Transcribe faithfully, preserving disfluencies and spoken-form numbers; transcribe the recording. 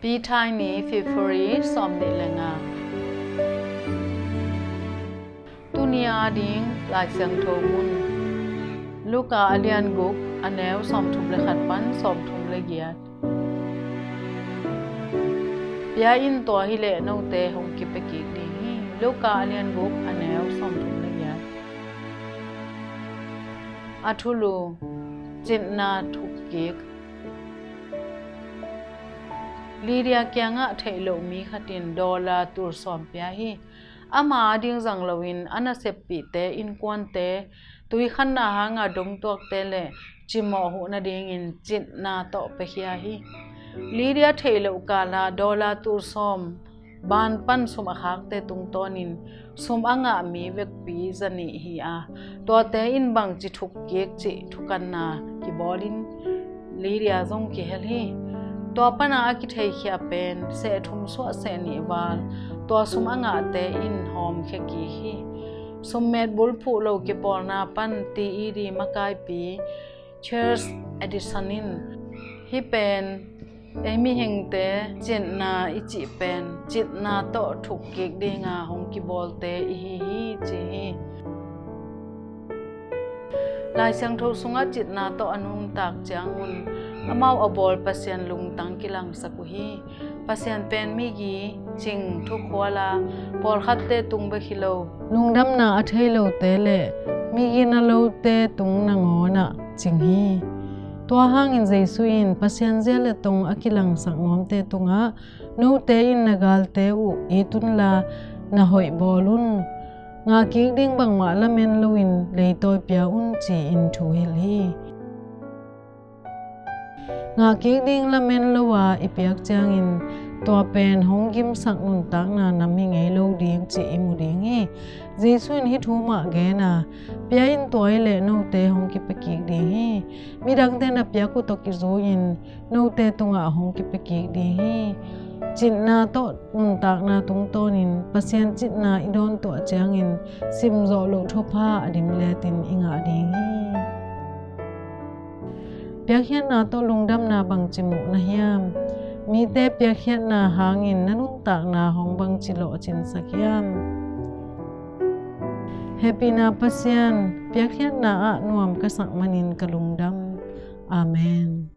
Pi Thai ni, February sawmnih le nga. Tuni a ding Lai Siangtho mun. Luka a lian guk, a neu sawmthum le khat pan sawmthum le giat. Pia in, tua hileh note hong kipia kik ding hi. Luka a lian guk, a neu sawmthum le giat. A thulu: Citna thuk kik. Lydia kiangah theih loh mi khat in dollar tul sawm pia hi. Ama ading zang loin a naseppihte, innkuante, tui khanna hanga dongtuakte le cimawh huh nadingin citna tawh piakhia hi. Lydia theih loh kala dollar tul sawm ban pan sum a khakte tungtawnin sum a ngah mi vekpi zanih hi a, tuate in bangci thuk kik cih thukanna kibawlin Lydia zong kihel hi. Tua pana a kitheihkhia pen seh thum suah seh nih val tua sum a ngahte in hawmkhia kik hi. Summet bulphuh lo kipawlna pan T E D makaipi Charles Edison in, "Hih pen ei mihingte citna i cih pen citna tawh thuk kik dinga hong kibawlte i hi hi," ci hi. Lai Siangtho sungah citna tawh a nuntak ciangun amau a bawl Pasian lungtang kilangsak uh hi. Pasian pen migi cing thukhuala pawlkhatte tung bek hi lo, lungdamna a thei lote le migi na lote tung nangawnah cing hi. Tua hangin Jesu in Pasian zia le tong a kilangsak nuamte tungah, "Note in na galte uh it unla na hoih bawl un. Ngah kik ding bangmah lamen loin leitawi pia un," ci-in thu hilh hi. Ngah kik ding lamen lo a i piak ciangin tua pen hong gimsak nuntakna nam hi ngei lo ding cih i mu ding hi. Jesu in hih thu mah gen a, "Pia in, tua hileh note hong kipia kik ding hi. Midangte na piak uh tawh kizui-in note tungah hong kipia kik ding hi." Citna tawh nuntakna tungtawnin Pasian citna i dawntuah ciangin simzawh loh thupha a dimletin i ngah ding hi. Piakkhiatna tawh lungdamna bangci muh na hiam? Mite piakkhiatna hangin na nuntakna hong bangci lawhcinsak hiam? Hehpihna Pasian, piakkhiatna ah nuam ka sak manin ka lungdam. Amen.